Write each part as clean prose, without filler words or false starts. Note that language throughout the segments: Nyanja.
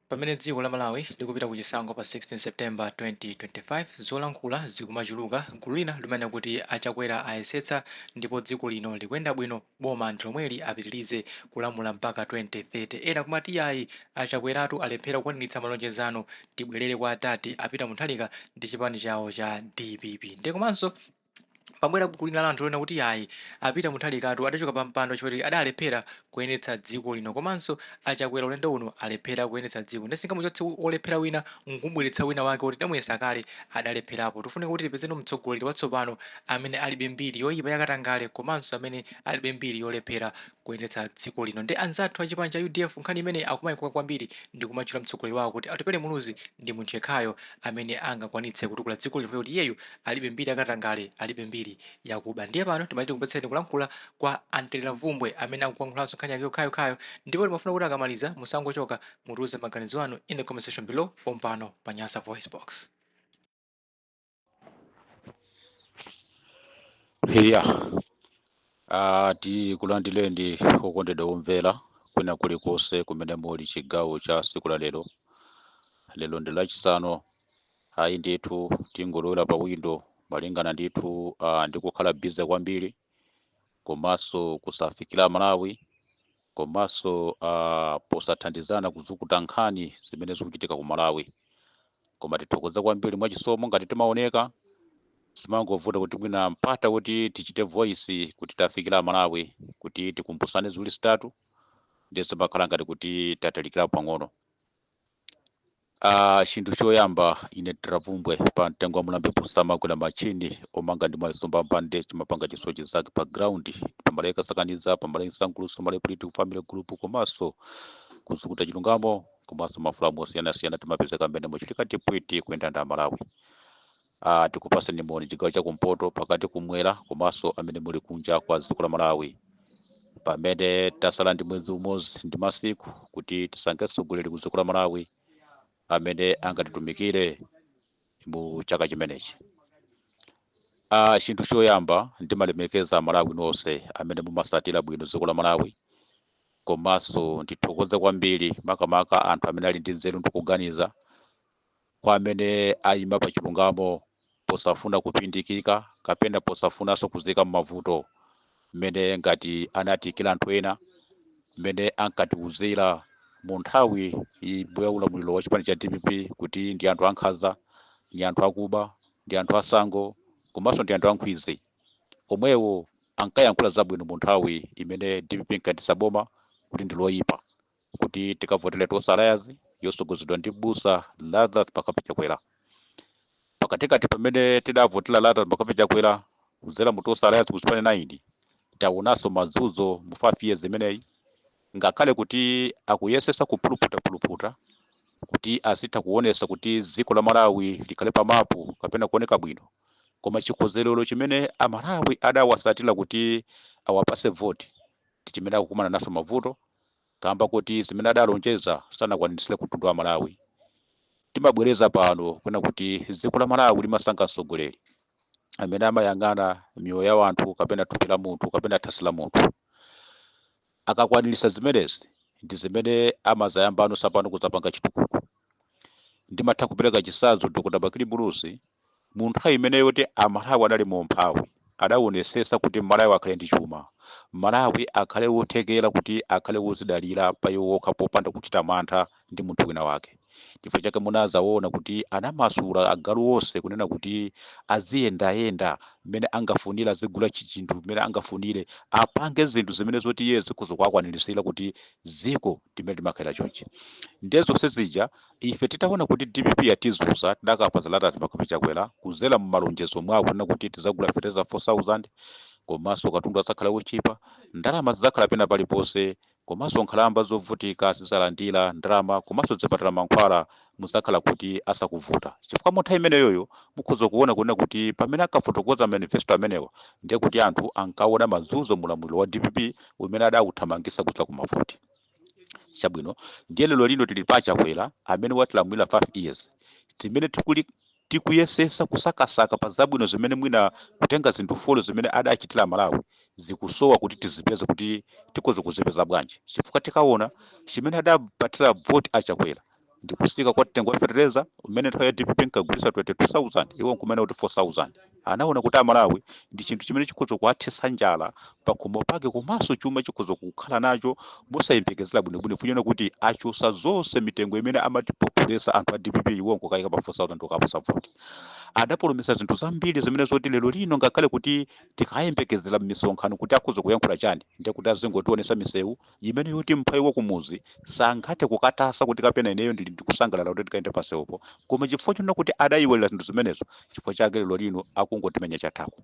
Pamene dziko la Malawi likupita ku chisankho pa 16 September 2025, zolankhula zikumachuluka, gulu lina limanena kuti a Chakwera ayesetsa ndipo dziko lino likuyenda bwino, boma ndilomweli apitilize kulamula mpaka 2030. Ena kumati iyayi, a Chakweratu alephera kukwaniritsa malonjezano, tibwerere kwa atati a Peter Mutharika ndi chipani chawo cha dpp. Ndiye komanso Pabwera gulu lina la anthu lonena kuti iyayi, a Peter Mutharikatu adachoka pa mpando chifukwa choti adalephera kuyendetsa dziko lino komanso a Chakwera ulendo uno alephera kuyendetsa dziko nde sitingamuchotse wolephera wina nkumubweretsa wina wake woti tidamuyesa kale adalepherapo. Tikufunika kuti tipezeno mtsogoleri watsopano amene alibe mbiri yoyipa ya katangale komanso amene alibe mbiri yolephera kuyendetsa dziko lino. Nde anzathu a chipani cha udf nkhani imeneyi akumayikoka kwambiri ndikumatchula mtsogoleri wawo kuti Atupele Muluzi ndi munthu yekhayo amene angakwanitse kutukula dziko lino chifukwa choti iyeyu alibe mbiri yakatangale, alibe mbiri yakuba. Ndiye pano timati tikupatseni kulankhula kwa a Ntelera Vumbwe amene akukankhulanso nkhani yake yokhayokhayo ndipo timafuna kuti akamaliza musangochoka mutiuze maganizo anu in the comment section below pompano pa Nyasa VoiceBox. Iya, tikulandireni okondedwa omvera kwina kulikonse kumene muli chigawo cha siku la lero. Lero ndi lachisanu, ayi ndithu tingolowera pa windo malingana ndithu ndi kukhala busy kwambiri komanso kusafikira Malawi komanso posathandizana kuzukuta nkhani zimene zikuchitika ku Malawi. Koma tithokoze kwambiri mwachisomo ngati timaoneka zimangovuta kuti mwina mpata kuti tichite voice kuti tafikira Malawi kuti tikumbusane ziwiri zitatu ndiye zimakhala ngati kuti tatalikira pang'ono. Chinthu choyamba ine Travumbwe pa mtengo wa mulambe kusamakwera machini omanga ndi mazomba mbande chimapanga chisochi zake pa ground pamaleka sakaniza pamaleka sankuluso male political family group komanso kuzukuta chilungamo komanso mafulamu osiyanasiyana timapezeka mmene muchitika tipwiti kuyenda nda Malawi. Tikupaseni moni chigawo cha kumpoto pakati kumwera komanso amene muli kunja kwa dziko la Malawi pamene tasala ndi mwezi umodzi ndi masiku kuti tisankhe mtsogoleri ku dziko la Malawi amene angatitumikire mu chaka chimenechi. Chinthu choyamba ndimalemekeza Malawi nonse amene mumasatira bwino dziko la Malawi komanso ndithokoze kwambiri makamaka anthu amene ali ndi nzeru ndi kuganiza kwa amene ayima pa chilungamo posafuna kupindikika kapena posafunanso kuzika m'mavuto mmene ngati anatiikira anthu ena mmene ankatiuzira mu nthawi ya ulamuliro wa chipani cha DPP kuti ndi anthu ankhanza, ndi anthu akuba, ndi anthu asango komanso ndi anthu ankhwizi. Omwewo ankayankhula zabwino mu nthawi imene DPP inkayendetsa boma kuti ndi loyipa. Kuti tikavotere Tonse Alliance yotsogozedwa ndi m'busa Lazarus McCarthy Chakwera. Pakatikati pamene tidavotera Lazarus McCarthy Chakwera kudzera mu Tonse Alliance ku zipani 9 taonanso mazunzo mu 5 years imeneyi ngakhale kuti akuyesesa kupuluputapuluputa kuti azitha kuonesa kuti dziko la Malawi likhale pa mapu kapena kuoneka bwino koma chikonzerero chimene Amalawi adawasatira kuti awapase voti ndi chimene akukumana naso mavuto kamba koti zimene adalonjeza sanakwaniritsire ku mtundu wa Malawi. Timabwereza pano kunena kuti dziko la Malawi limasankha mtsogoleri amene amayang'ana miyoyo ya wanthu kapena thupi la munthu kapena thanzi la munthu. Akakwaniritsa zimenezi ndi zimene amazayambano tsopano kuzapanga chitukuko. Ndimatha kupereka chitsanzo Dr. Bakili Muluzi Mu nthawi imeneyo yoti Amalawi anali mu umphawi, adaonesesa kuti Mmalawi akhale ndi chuma, Mmalawi akhale wothekera kuti akhale wozidalira pa iwo okha popanda kuchita mantha ndi munthu wina wake. Chifukwa chake munazaona kuti anamasula agalu onse kunena kuti aziyendayenda mmene angafunire, azigula chinthu mmene angafunire, apange zinthu zimene zoti iye zikhoza kuwakwanirisira kuti dziko ndimene limakhalira chonchi. Ndiye zonse zija Ife titaona kuti dpp yatizunza tidakapatsa Lazarus McCarthy Chakwera kuzera mumalonjezo mwawo kunena kuti tizagula fetereza 4000 komanso katundu azakhala wotchipa, ndalama zidzakhala pena paliponse komanso nkhalamba zovutika zizalandira ndalama komanso zipatala mankhwala muzakhala kuti asakuvuta chifukwa mu nthawi imeneyoyo mukhoza kuona kunena kuti pamene ankafotokoza manifesto amenewa ndiye kuti anthu ankaona mazunzo mulamuliro wa dpp umene adawuthamangisa kudzera ku mavoti. Chabwino, ndiye lero lino tili pa Chakwera amene watilamulira 5 years timene tikuli tikuyesesa kusakasaka pa zabwino zimene mwina kutenga zinthu folo zimene adachitira Malawi zikusowa kuti tizipeze kuti tikhoza kuzipeza bwanji chifukwa tikaona chimene adapatsira vote a Chakwera Ndi kusika kwa mtengo wa fetereza umene nthawi ya DPP nkagulisa 22,000, iwo nkumene kuti 4,000. Anaona kuti Amalawi ndi chinthu chimene chikhoza kuwathesa njala pakhomo pake, komanso chuma chikhoza kukhala nacho mosayembekezera bwinobwino, funyana kuti achosa zonse mitengo imene amatipopolesa anthu a DPP, iwo nkukayika pa 4,000 ukaposa voti. Adapolomesa zinthu zambiri zimene zoti lero lino ngakhale kuti tikayembekezera m'misonkhano kuti akhoza kuyankhula chani, ndiye kuti azingotionesa misewu imene yoti mphawi wa kumuzi sangathe kukatasa kuti kapena ineyo ndili ndikusangalala kuti ndikaende pasewupo. Koma chifukwa chonena kuti adayiwalira zinthu zimenezo, chifukwa chake lero lino akungotimenya chathako.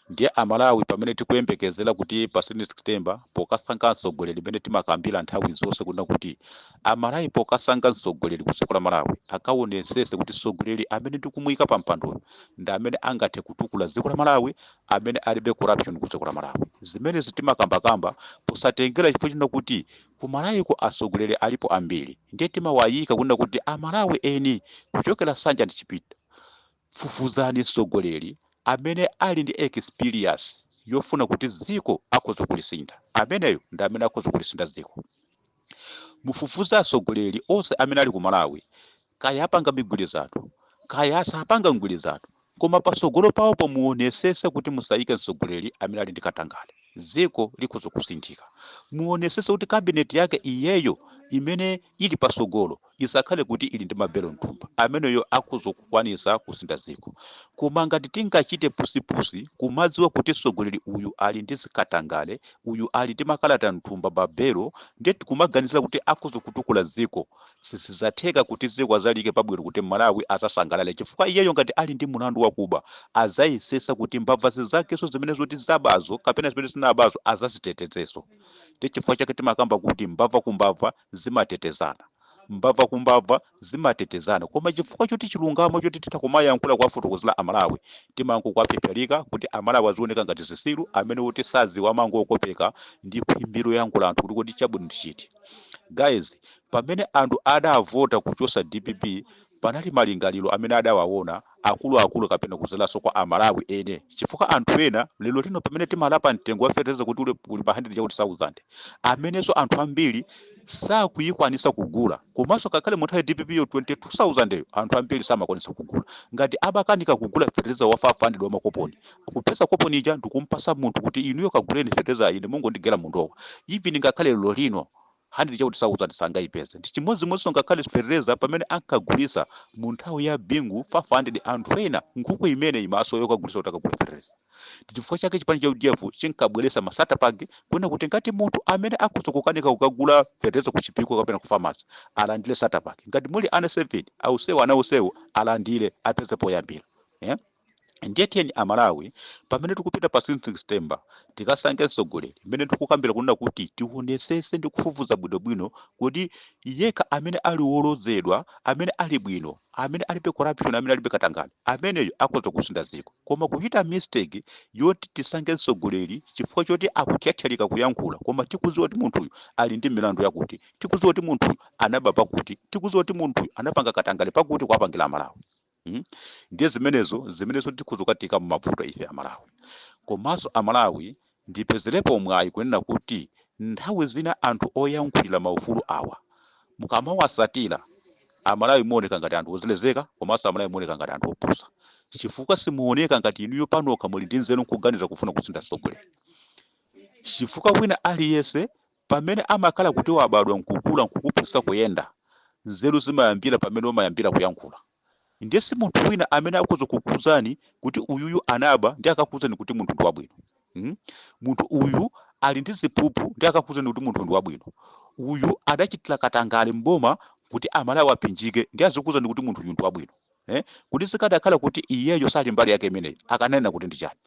Ndiye Amalawi, pamene tikuyembekezera kuti pa 16 September pokasankha mtsogoleri, imene timakambira nthawi zonse kunena kuti Amalawi pokasankha mtsogoleri ku dziko la Malawi akaonesese kuti mtsogoleri amene ndikumuyika pa mpandoyo ndi amene angathe kutukula dziko la Malawi, amene alibe corruption ku dziko la Malawi. Zimene timakambakamba posatengera chifukwa chonena kuti ku Malawiko atsogoleri alipo ambiri, ndiye timawayika kunena kuti Amalawi eni kuchokera Sanja ndi Chipita, fufuzani mtsogoleri amene ali ndi experience yofuna kuti dziko akhoza kulisintha. Ameneyo ndi amene akhoza kulisintha dziko. Mufufuze atsogoleri onse amene ali ku Malawi, kaya apanga migwirizano, kaya asapanga mgwirizano, koma patsogolo pawopo muonesese kuti musayike mtsogoleri amene ali ndi katangale, dziko likhoza kusinthika. Muonesese kuti kabineti yake iyeyo imene ili patsogolo isakhale kuti ili ndi mabelo mthumba. Ameneyo akhoza kukwanisa kusintha dziko. Koma ngati tingachite pusipusi kumadziwa kuti mtsogoleri uyu ali ndi zikatangale, uyu ali ndi makalata mthumba, mabelo, ndiye tikumaganizira kuti akhoza kutukula dziko, sizidzatheka kuti dziko azalike pabwino kuti Malawi azasangalale, chifukwa iyeyo ngati ali ndi mulandu wakuba azayesesa kuti mbava zakeso zimene zoti zabazo kapena zimene zinabazo azazitetezeso. Ndi chifukwa chake timakamba kuti mbava kumbava zimatetezana, mbava kumbava zimatetezana. Koma chifukwa choti chilungamo choti titha kumayankhula kuwafotokozera Amalawi timangokwapyapyalika kuti Amalawi azioneka ngati zisilu amene kuti sadziwa, amangokopeka ndi khwimbi loyankhula anthu kuti kodi chabwino ndi chiti. Guys, pamene anthu adavota kuchosa DPP, panali malingaliro amene adawaona akuluakulu kapena kuzeranso kwa Amalawi ene, chifukwa anthu ena lero lino pamene timalapa mtengo wa fetereza kuti uli pa 100 chakuti 1000, amenenso anthu ambiri sakuyikwanisa kugula, komanso ngakhale mu nthawi ya DPP yo 22,000 yo anthu ambiri samakwanisa kugula. Ngati abakanika kugula fetereza wa 500 wa makoponi, kupeza koponi ija ndikumpasa munthu kuti inuyo kaguleni fetereza, ine mungondigera mundowa, even ngakhale lero lino 100 chakuti 1000 sangayipeze. Ndi chimodzimodzinso ngakhale fetereza pamene ankagulisa mu nthawi ya Bingu 500, anthu ena nkhuku imene imaso yokagulisa kuti akagula fetereza. Ndi chifukwa chake chipani cha UDF chinkabweresa ma starter pack kuona kuti ngati munthu amene akhoza kukanika kukagula fetereza ku Chipiku kapena ku pharmacy alandire starter pack, ngati muli ana 7 ausewu, ana ausewu alandire, apeze poyambira, yeah? Ndiye tiyeni Amalawi, pamene tikupita pa 16 September tikasankhe mtsogoleri mmene tikukambira kunena kuti tionesese ndi kufufuza bwinobwino kuti yekha amene ali wolodzedwa, amene ali bwino, amene alibe corruption, amene alibe katangale, ameneyo akhoza kusintha dziko. Koma kuchita mistake yoti tisankhe mtsogoleri chifukwa choti akuthyathyalika kuyankhula, koma tikudziwa kuti munthuyu ali ndi milandu yakuti, tikudziwa kuti munthuyu anaba pakuti, tikudziwa kuti munthuyu anapanga katangale pakuti, kuwapangira Amalawi. Ndiye zimenezo tikhoza kukatika mumavuto ife Amalawi. Komanso Amalawi, ndipezerepo mwayi kunena kuti nthawi zina anthu oyankhulira maufulu awa mukamawasatira, Amalawi muoneka ngati anthu ozelezeka, komanso Amalawi muoneka ngati anthu opusa, chifukwa simuoneka ngati inuyo panokha muli ndi nzeru nkuganiza kufuna kusintha mtsogoleri. Chifukwa wina aliyense pamene amakhala kuti wabadwa nkukula nkukuphunzitsa kuyenda, nzeru zimayambira pamene umayambira kuyankhula. Ndiye si munthu wina amene akhoza kukuwuzani kuti uyuyu anaba ndi akakuwuzani kuti munthu ndi wabwino. Munthu uyu ali ndi ziphuphu ndi akakuwuzani kuti munthu ndi wabwino. Uyu adachitira katangale mboma kuti Amalawi aphinjike ndi azikuwuzani kuti munthu uyu ndi wabwino, eh? Kuti zikadakhala kuti iyeyo sali mbali yake imeneyi, akanena kuti ndi chani?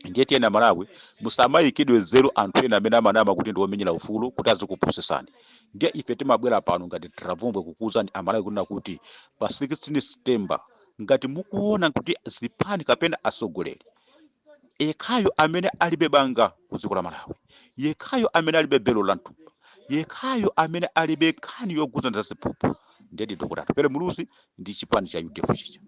Ndiye tiyeni Amalawi, musamayikidwe nzeru anthu ena amene amanama kuti ndi omenyera ufulu kuti azikupusisani. Ndiye ife timabwera pano ngati Travumbwe kukuwuzani Amalawi kunena kuti pa 16 September, ngati mukuona kuti zipani kapena atsogoleri yekhayo amene alibe banga ku dziko la Malawi, yekhayo amene alibe belo la mtumba, yekhayo amene alibe nkhani yoguzana za ziphuphu, ndiye Dr. Atupele Muluzi ndi chipani cha UDF chija.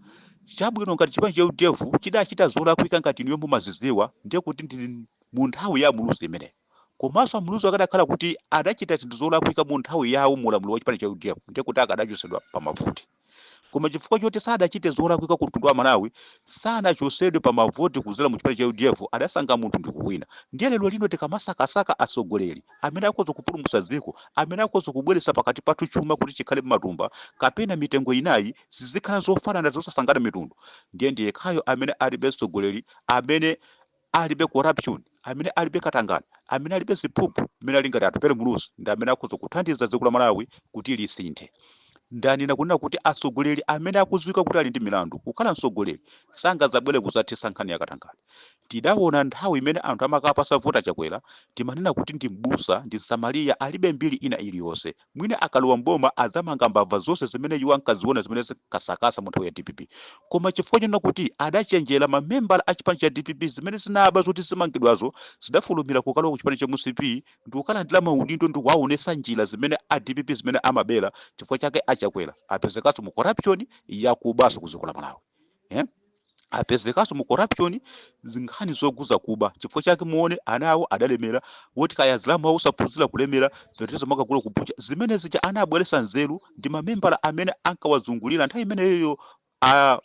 Chabwino, ngati chipani cha UDF chidachita zolakwika, ngati inuyo mumaziziwa, ndiye kuti ndi mu nthawi ya Muluzi imeneyo. Komanso a Muluzi akadakhala kuti adachita zinthu zolakwika mu nthawi yawo mu ulamuliro wa chipani cha UDF, ndiye kuti akadachosedwa pa mavoti. Koma chifukwa choti sadachite zolakwika ku mtundu wa Malawi, sanachosedwe pa mavoti kuzera mu chipani cha UDF, adasankha munthu ndi kuwina. Ndiye lero lino tikamasakasaka atsogoleri amene akhoza kupulumutsa dziko, amene akhoza kubweretsa pakati pathu chuma kuti chikhale m'matumba kapena mitengo inayi zizikhala zofanana zosasangana mitundu, ndiye ndi yekhayo amene alibe mtsogoleri amene alibe corruption, amene alibe katangale, amene alibe ziphuphu, amene ali ngati Atupele Muluzi, ndi amene akhoza kuthandiza dziko la Malawi kuti lisinthe. Ndanena kunena kuti atsogoleri amene akudziwika kuti ali ndi milandu kukhala mtsogoleri sangadzabwere kudzathesa nkhani ya katangale. Tidaona nthawi imene anthu amakapasa vota Chakwera, timanena kuti ndi mbusa, ndi Msamariya, alibe mbiri ina iliyonse, mwina akalowa mboma adzamanga mbava zonse zimene iwo ankaziona zimene zinkasakasa mu nthawi ya DPP. Koma chifukwa chonena kuti adachenjera, mamembala a chipani cha DPP zimene zinaba zoti zimangidwazo zidafulumira kukalowa ku chipani cha MCP ndi kukalandira maudindo ndi kuwaonesa njira zimene a DPP zimene amabera. Chifukwa chake aChakwera apezekanso mu corruption yakubaso ku dziko la Malawi, eh? Apezekanso mu corruption, zinkhani zoguza kuba. Chifukwa chake muone ana awo adalemera, woti kaya azilamu awo osaphunzira kulemera, fetereza makagula kubucha, zimene zija anabweresa nzeru ndi mamembala amene ankawazungulira nthawi imeneyoyo a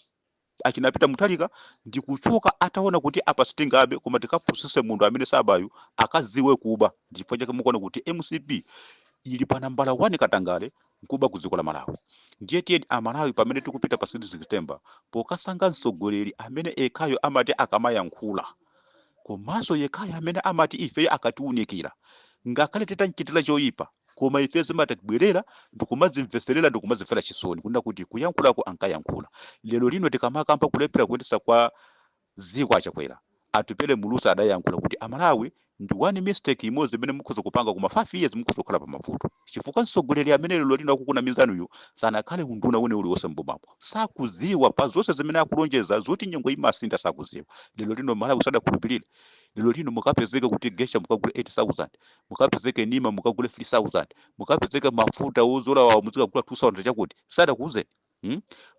achinapita Mutharika ndi kuchoka ataona kuti apa sitingabe, koma tikaphunzitse munthu amene sabayu akaziwe kuba. Chifukwa chake mukuona kuti MCP ili pa nambala 1 katangale nkuba ku dziko la Malawi. Ndiye tiyeni Amalawi, pamene tikupita pa 6 September pokasankha mtsogoleri amene ekhayo amati akamayankhula, komanso yekhayo amene amati ifeyo akatiunikira, ngakhale titamchitira choyipa, koma ife zimatibwerera ndikumazimveserera ndikumazimvera chisoni kunena kuti kuyankhulako ankayankhula. Lero lino tikamakamba kulephera kuyendetsa kwa dziko aChakwera, Atupele Muluzi adayankhula kuti Amalawi ndi one mistake imodzi imene mukhoza kupanga, koma 5 years mukhoza kukhala pa mavuto, chifukwa mtsogoleri amene lero lino akukunamizanuyo sanakhale unduna wene uliwonse mbomamo, sakudziwa pa zonse zimene akulonjeza zoti nyengo imasintha, sakudziwa. Lero lino Malawi sadakhulupirire. Lero lino mukapezeke kuti gesha mukagule 8000, mukapezeke nima mukagule 3000, mukapezeke mafuta wozolawa muzikagula 2000 chakuti sadakuuzeni,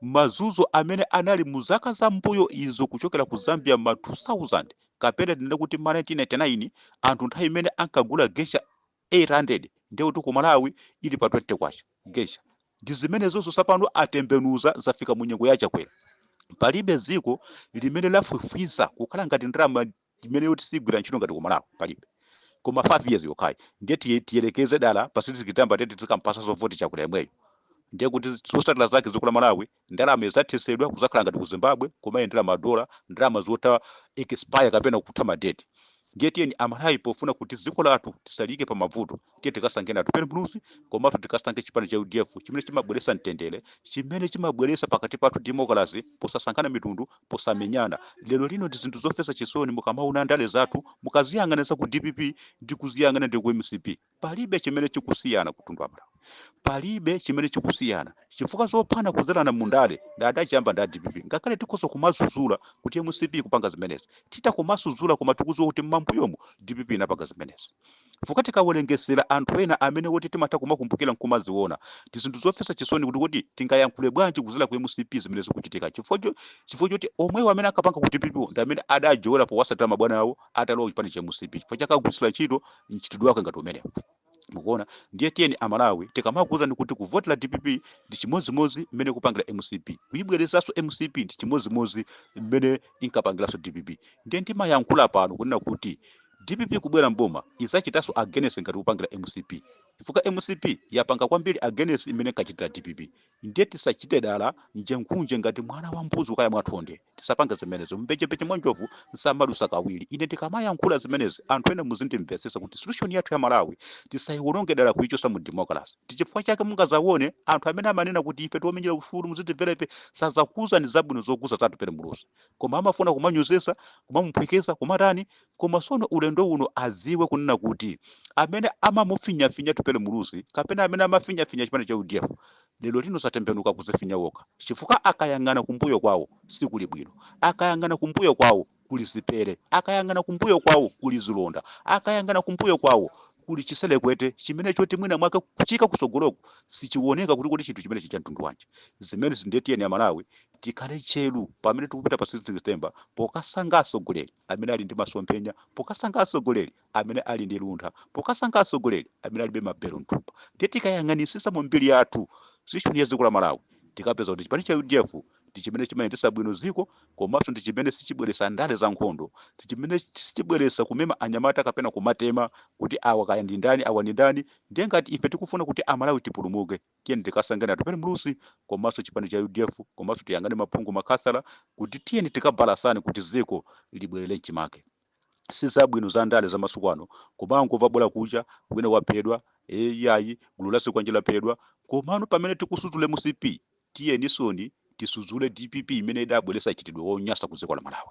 Mazunzo amene anali mu zaka zambuyo izo kuchokera ku Zambia ma 2000 kapena tinene kuti ma 1999, anthu nthawi imene ankagula gesha 800, ndiye kuti ku Malawi ili pa 20 kwacha gesha, ndi zimene zonso tsopano atembenuza, zafika mu nyengo ya Chakwera. Palibe dziko limene lafwifwiza kukhala ngati ndalama imene yoti sigwira ntchito ngati ku Malawi, palibe. Koma 5 years yokhayi, ndiye tiyelekeze dala pa 6 September tete tikampasa zovoti Chakwera yemweyo, ndiye kuti zotsatira zake dziko la Malawi ndalama idzathetsedwa, kuzakhala ngati ku Zimbabwe, kumayendera madola, ndalama zota expire kapena kutha ma date. Ndiye tiyeni Amalawi, pofuna kuti dziko lathu tisalike pa mavuto, tiye tikasankhe Atupele Muluzi, komanso tikasankhe chipani cha UDF chimene chimabweretsa mtendere, chimene chimabweretsa pakati pathu democracy, posasankhana mitundu, posamenyana. Lero lino ndi zinthu zomvetsa chisoni mukamaona ndale zathu, mukaziyang'ana za ku DPP ndi kuziyang'ana ndi ku MCP, palibe chimene chikusiyana kutundu wa Malawi, palibe chimene chikusiyana, chifukwa zophana kuzerana mundale ndi adachiyamba ndi a DPP. Ngakhale tikhoza kumazuzula kuti MCP kupanga zimenezi, tita kumasuzula, koma tikudziwa kuti mmambuyomo DPP inapanga zimenezi, chifukwa tikawerengesera anthu ena amene woti timatha kumakumbukira nkumaziona, ndi zinthu zomvetsa chisoni kuti tingayankhule bwanji kuzera ku MCP zimene zikuchitika, chifukwa choti omwewo amene ankapanga ku DPP ndi amene adajowera powasatira mabwana awo atalowa chipani cha MCP, chifukwa chakagwirisira ntchito mchitidwe wake ngati umenewo. Mukuona? Ndiye tiyeni Amalawi, tikamakuwuzani kuti kuvotera DPP ndi chimodzimodzi mmene kupangira MCP, kuyibwerezanso MCP ndi chimodzimodzi mmene inkapangiranso DPP. Ndiye ndimayankhula pano kunena kuti DPP kubwera mboma idzachitanso against ngati kupangira MCP, chifukwa MCP yapanga kwambiri against imene inkachitira DPP. Ndiye tisachite dala njenkhunje ngati mwana wa mbuzi ukayamwa thonde, tisapange zimenezo. Mbechembeche mwa njovu nsamadusa kawiri. Ine ndikamayankhula zimenezi, anthu ena muzindimvetsetsa kuti solution yathu ya Malawi tisayiwononge dala kuyichosa mu democracy. Ndi chifukwa chake mungazaone anthu amene amanena kuti ife tiomenyera ufulu, muzitimvera ife, sazakuuzani zabwino zokuza za Atupele Muluzi, koma amafuna kumanyozesa, kumamuphwekesa, kumatani. Koma sono ulendo uno adziwe kunena kuti amene amamufinyafinya Atupele Muluzi kapena amene amafinyafinya chipani cha UDF lero lino zatembenuka kuzifinya wokha, chifukwa akayang'ana kumbuyo kwawo sikuli bwino, akayang'ana kumbuyo kwawo kuli zipere, akayang'ana kumbuyo kwawo kuli zilonda, akayang'ana kumbuyo kwawo kuli chiselekwete chimene choti mwina mwake kuchika kusogoloko sichioneka kuti chinthu chimene chicha mtundu wanji. Zimene zindetiyeni Amalawi. Tikhale tcheru pamene tikupita pa 16 September pokasankha atsogoleri amene ali ndi masomphenya, pokasankha atsogoleri amene ali ndi luntha, pokasankha atsogoleri amene alibe mabelo mthumba. Ndiye tikayang'anisisa mu mbiri yathu, situation ya dziko la Malawi, tikapeza kuti chipani cha UDF ndi chimene chimayendetsa bwino dziko, komanso ndi chimene sichibweretsa ndale za nkhondo, ndi chimene sichibweretsa kumema anyamata kapena kumatema kuti awa kaya ndi ndani, awa ndi ndani. Ndiye ngati ife tikufuna kuti Amalawi tipulumuke, tiyeni tikasankheni Atupele Muluzi komanso chipani cha UDF, komanso tiyang'ane maphungu, makhansala, kuti tiyeni tikabalasane kuti dziko libwerere mchimake. Si zabwino za ndale za masiku ano kumangomva bola kucha wina waphedwa, iyayi, gulu la zikwanje laphedwa. Komano pamene tikusudzula MCP, tiyenisoni tisudzule DPP imene idabweretsa chitidwe wonyasa ku dziko la Malawi.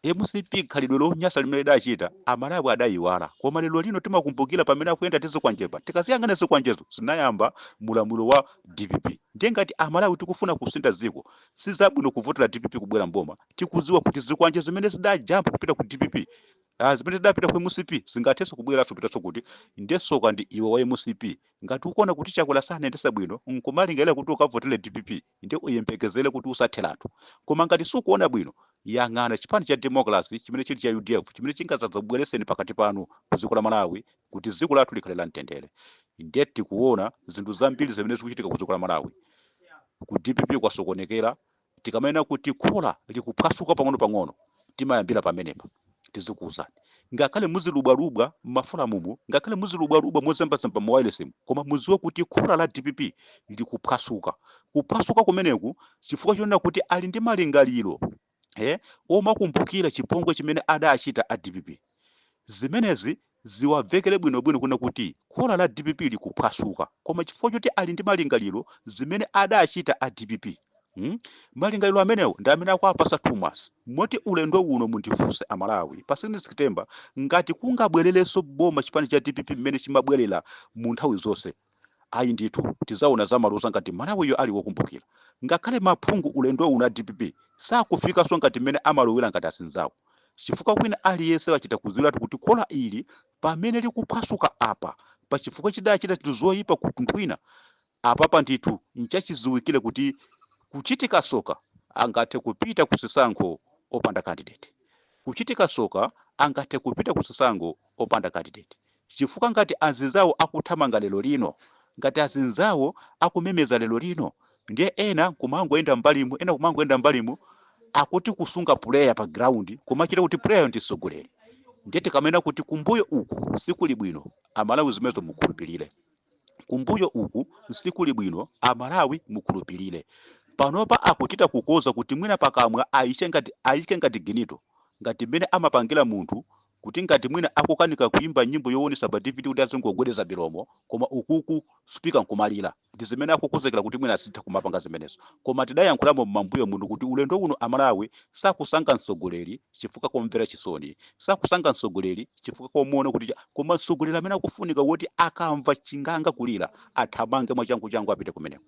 MCP, khalidwe lonyasa limene idachita, Amalawi adayiwala, koma lero lino timakumbukira pamene akuyenda tizikwanjepa. Tikaziyang'ana zikwanjezo zinayamba mulamuliro wa DPP. Ndiye ngati Amalawi tikufuna kusintha dziko, si zabwino kuvotera DPP kubwera mboma tikudziwa kuti zikwanje zimene zidajamba kupita ku DPP, zimene zidapita ku MCP, zingathenso kubweranso kupitanso kuti. Ndiye soka ndi iwe wa MCP ngati ukuona kuti Chakwera sanayendesa bwino nkumalingalira kuti ukavotere DPP, ndiye uyembekezere kuti usatheratu. Koma ngati sukuona bwino, yang'ana chipani cha democracy chimene chili cha UDF, chimene chingadzabwereseni pakati panu ku dziko la Malawi kuti dziko lathu likhale la mtendere. Ndiye tikuona zinthu zambiri zimene zikuchitika ku dziko la Malawi. Ku DPP kwasokonekera. Tikamanena kuti khola likuphwasuka pang'ono-pang'ono, timayambira pamenepa. Tizikuwuzani, ngakhale muzilubwalubwa m'mafulamumu, ngakhale muzilubwalubwa mozembazemba mu wireless, koma muziwe kuti khola la DPP likuphwasuka. Kuphwasuka kumeneku chifukwa chonena kuti ali ndi malingaliro omakumbukira chipongwe chimene adachita a DPP. Zimenezi ziwamvekere bwinobwino kuna kuti khola la DPP likuphwasuka, koma chifukwa choti ali ndi malingaliro zimene adachita a DPP, Malingaliro amenewo ndi amene akuwapasa Thomas. Moti ulendo uno mundifunse Amalawi, pa 16 September ngati kungabwererenso boma chipani cha DPP mmene chimabwerera mu nthawi zonse, ayi ndithu, tizaona zamaluza ngati Malawiyo ali wokumbukira. Ngakhale maphungu ulendo uno a DPP sakufikanso ngati mmene amalowera ngati azinzawo, chifukwa kwina aliyense wachita kudziwiratu kuti khola ili pamene likuphwasuka apa pachifukwa chidachita zinthu zoyipa ku mtundu wina apapa, ndithu nchachidziwikire kuti kuchitika soka angathe kupita ku zisankho opanda candidate. Kuchitika soka angathe kupita ku zisankho opanda candidate, chifukwa ngati azinzawo akuthamanga lero lino, ngati azinzawo akumemeza lero lino, ndiye ena kumangoyenda mbalimu, ena kumangoyenda mbalimu, akuti kusunga player pa ground kumachita kuti player ndi mtsogoleri. Ndiye tikamena kuti kumbuyo uku sikuli bwino, Amalawi zimenezo mukhulupirire. Kumbuyo uku sikuli bwino, Amalawi mukhulupirire. Panopa akuchita kukoza kuti mwina pakamwa ayike ngati, ayike ngati ginito, ngati mmene amapangira munthu kuti ngati mwina akukanika kuimba nyimbo yoonesa pa DVD kuti azingogwedeza milomo, koma ukuku speaker nkumalira. Ndi zimene akukonzekera kuti mwina azitha kumapanga zimenezo. Koma tidayankhulamo mmambuyo muno kuti ulendo uno Amalawi sakusankha mtsogoleri chifukwa komvera chisoni, sakusankha mtsogoleri chifukwa komuona kuti koma mtsogoleri amene akufunika woti akamva chinganga kulira athamange mwachangu changu apite kumeneko.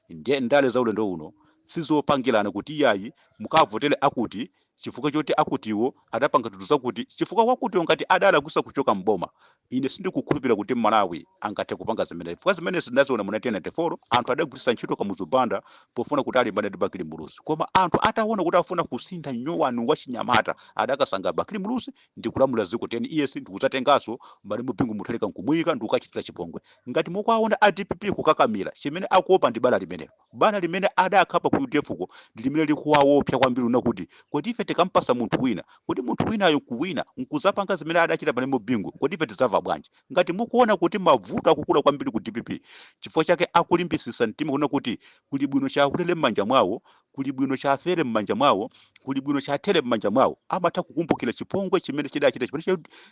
Ndiye ndale za ulendo uno sizopangirana kuti iyayi, mukavotere akuti chifukwa choti akutiwo adapanga zinthu zakuti, chifukwa wakutiwo ngati adalakwisa kuchoka mboma, ine sindikukhulupirira kuti Malawi angathe kupanga zimenezi, chifukwa zimenezi ndinaziona mu 1994. Anthu adagwiritsa ntchito Kamuzu Banda pofuna kuti alimbane ndi Bakili Muluzi, koma anthu ataona kuti afuna kusintha nyowani wa chinyamata, adakasankha Bakili Muluzi ndi kulamula dziko 10 years, ndikudzatenganso malemu Bingu Mutharika nkumuyika ndi kukachitira chipongwe. Ngati mukuwaona a DPP kukakamira, chimene akuopa ndi bala limenelo. Bala limene adakhapa ku UDF ko ndi limene likuwaopsa kwambiri, una kuti kodi ife tikampasa munthu wina, kodi munthu winayo nkuwina nkuzapanga zimene adachita malemu Bingu, kodi ife tidzamva bwanji? Ngati mukuona kuti mavuto akukula kwambiri ku DPP, chifukwa chake akulimbisisa mtima kuna kuti kuli bwino chakulere m'manja mwawo, kuli bwino chafere m'manja mwawo, kuli bwino chathere m'manja mwawo. Amatha kukumbukira chipongwe chimene chidachita chipani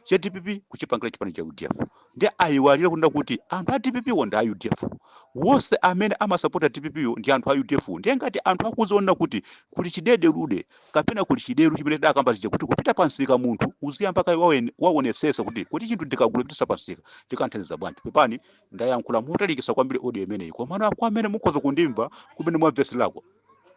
cha DPP kuchipangira chipani cha UDF, ndi ayiwalire kunena kuti anthu a DPP wo ndi a UDF. Wonse amene amasapota DPP yo ndi anthu a UDF. Ndiye ngati anthu akuziona kuti kuli chidede lude kapena kuli chideru chimene tidakamba chija kuti kupita pansika munthu uziyamba kayi waonesesa kuti chinthu ndikagula pitisa pansika chikanthandiza bwanji. Pepani, ndayankhula motalikisa kwambiri audio imeneyi, komano kwa amene mukhoza kundimva kumene mwamveserako.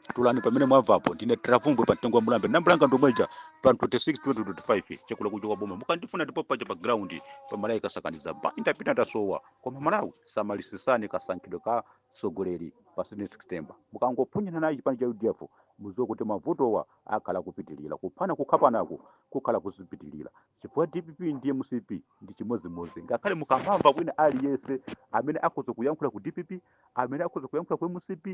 Tulani pamene mwamvapo. Ndine Travumbwe pa mtengo wa mulambe, nambulanga ndomweja pa 26 2025 chakula kuchoka boma. Mukandifuna ndipo paja pa ground pamalawi kasakaniza ba ndapita ndasowa. Koma Malawi, samalisisani kasankhidwe ka mtsogoleri pa 16 September. Mukangophunyana naye chipani cha UDF, muziwe kuti mavutowa akhala kupitilira, kuphana kukhapanako kukhala kuzipitilira, chifukwa DPP ndi MCP ndi chimodzimodzi. Ngakhale mukamamva wina aliyense amene akhoza kuyankhula ku DPP, amene akhoza kuyankhula ku MCP,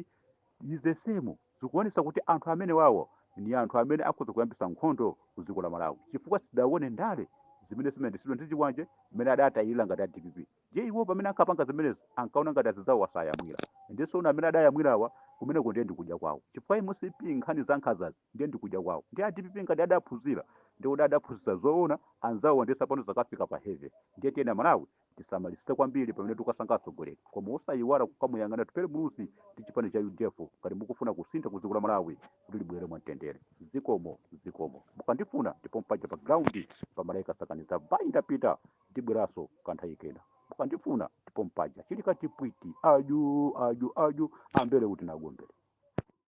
is the same. Zikuonesa kuti anthu amene wawo ni anthu amene akhoza kuyambisa nkhondo ku dziko la Malawi, chifukwa sidaone ndale zimene zimayendetsedwa ndi chiwanje mmene adatayirira ngati a DPP. Ndiye iwo pamene ankapanga zimenezo ankaona ngati azidzawo asayamwira. Ndiye amene adayamwirawa kumeneko ndiye ndikudya kwawo, chifukwa MCP nkhani za nkhanzazi ndiye ndikudya kwawo. Ndi a DPP ngati adaphunzira, ndiye kuti adaphunzitsa zoona anzawo, ndiye sapano zakafika pa heavy. Ndiye tiyena Malawi tisamalisire kwambiri pamene tikusankha atsogoleri, koma osayiwala kukamuyang'ana Atupele Muluzi ndi chipani cha UDF ngati mukufuna kusintha ku dziko la Malawi kuti libwere mwamtendere. Zikomo, zikomo. Mukandifuna ndipo mpaja pa ground pamalawi kasakaniza bayi ndapita, ndibweranso kanthawi kena. Mukandifuna ndipo mpaja chili katipwiti. Aju aju aju ambere kuti nagombere.